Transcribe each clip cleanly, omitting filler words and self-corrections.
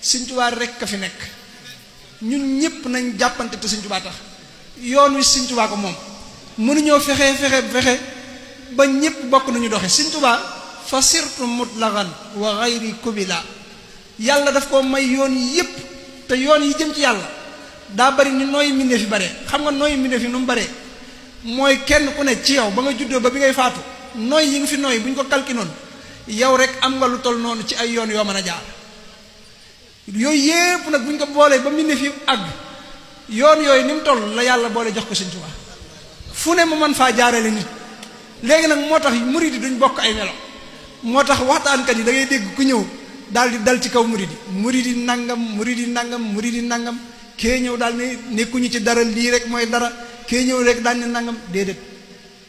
Sëñ Tuubaa rek ka fi nekk ñun ñëpp nañ jàppante te Sëñ Tuubaa tax yoon wi Sëñ Tuubaa ko moom mënuñoo fexe ba ñëpp bokk nañu doxe Sëñ Tuubaa fa sirtu mutlaqan wa ghayri kubila yàlla daf ko may yoon yëpp te yoon yi jëm ci yàlla daa bari ni nooy mbindeef yi bare xam nga nooy mbindeef yi nu mu bare mooy kenn ku ne ci yow ba nga juddoo ba bi ngay faatu nooy yi nga fi nooy bu ñu ko kalki noonu yow rek am nga lu toll noonu ci ay yoon yoo mën a jaar yooyu yépp nag bu ñu ko boolee ba mbindeef yi àgg yoon yooyu ni mu toll la yàlla boole jox ko Sëñ Tuubaa fu ne mu mën faa jaarale nit léegi nag moo tax murid yi duñ bokk ay melo moo tax waxtaankat yi da ngay dégg ku ñëw daal di dal ci kaw murid yi murid yi nangam kee ñëw daal ne nekkuñu ci dara lii rek mooy dara kee ñëw rek daal ne nangam déedéet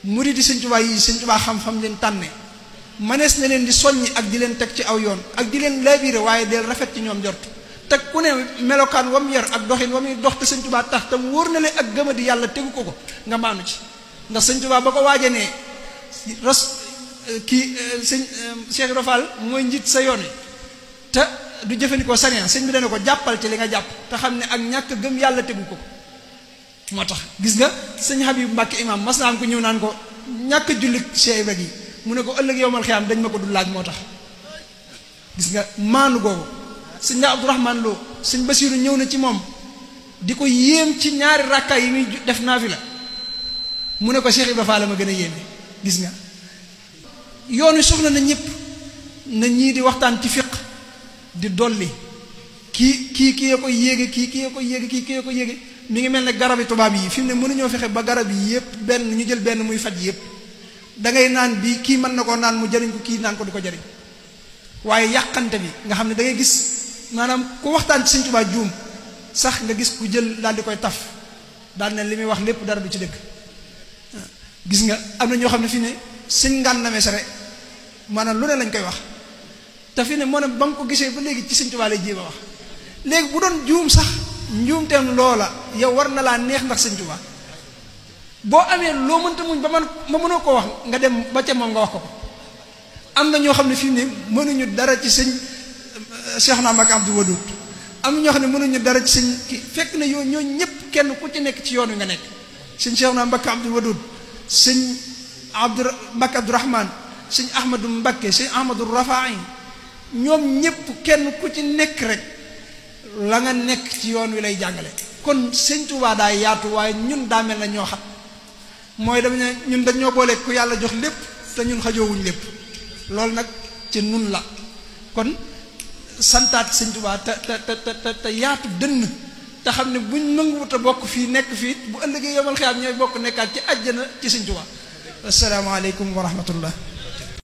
murid yi Sëñ Tuubaa yi Sëñ Tuubaa xam-xam leen tànne manees na leen di soññi ak di leen teg ci aw yoon ak di leen laabire waaye del rafet ci ñoom jort te ku ne melokaan wam yor ak doxin wa muy dox te Sëñ Tuubaa tax te wóor na leen ak gëma di yàlla tegu ko nga maanu ci ndax Sëñ Tuubaa ba ko waaje ne sëñ Cheikh Ibra Fall mooy njiit sa yoon wi te du jëfandikoo sariya sëñ bi dana ko jàppal ci li nga jàpp te xam ne ak ñàkk gëm yàlla tegu ko moo tax gis nga sëñ Habib Mbàkke imam mas naa am ko ñëw naan ko ñàkk jullit Cheikh Ibra gi mu ne ko ëllëg yowmal xiyaam dañ ma ko du laaj moo tax gis nga maanu googu sëñ Abdourahman Lo sëñ Basiiru ñëw na ci moom di ko yéem ci ñaari rakkaay yi muy def naafila mu ne ko Cheikh Ibra Fall ma gën a yéeme gis nga yoon wi soxla na ñëpp na ñii di waxtaan ci fiq di dolli kii ya koy yéege kii ya koy yéege mi ngi mel ne garabi tubaab yi fi mu ne mënuñoo fexe ba garab yi yëpp benn ñu jël benn muy faj yëpp da ngay naan bii kii mën na koo naan mu jariñ ko kii naan ko du ko jariñ waaye yàqante bi nga xam ne da ngay gis maanaam ku waxtaan ci Sëñ Tuubaa juum sax nga gis ku jël daal di koy taf daal ne li muy wax lépp dara du ci dëgg gis nga am na ñoo xam ne fi ne sëñ Ngànna Mesere maanaam lu ne lañ koy wax te fi ne moo ne ba nga ko gisee ba léegi ci Sëñ Tuubaa lay jéem a wax léegi bu doon juum sax njuumteem loola yow war na laa neex ndax Sëñ Tuubaa boo amee loo mënta muñ ba ma mënoo ko wax nga dem ba ca moom nga wax ko am na ñoo xam ne fii ne mënuñu dara ci sëñ Cheikh Mbacke Abdou Wadoud am na ñoo xam ne mënuñu dara ci sëñ kii fekk na yow ñoo ñëpp kenn ku ci nekk ci yoon wi nga nekk sëñ Cheikh Mbacke Abdou Wadoud sëñ Mbacke Abdourahman sëñ Ahmadou Mbacke sëñ Ahmadou Rafaay ñoom ñëpp kenn ku ci nekk rek la nga nekk ci yoon wi lay jàngale kon Sëñ Tuubaa daa yaatu waaye ñun daa mel na ñoo xam mooy dama ne ñun dañoo boole ku yàlla jox lépp te ñun xajoowuñ lépp loolu nag ci nun la kon santaat Sëñ Tuubaa te yaatu dënn te xam ne buñ nanguwut a bokk fii nekk fii bu ëllëgee yomal xiyaam ñooy bokk nekkaat ci àjjana ci Sëñ Tuubaa asalaamaaleykum wa rahmatullah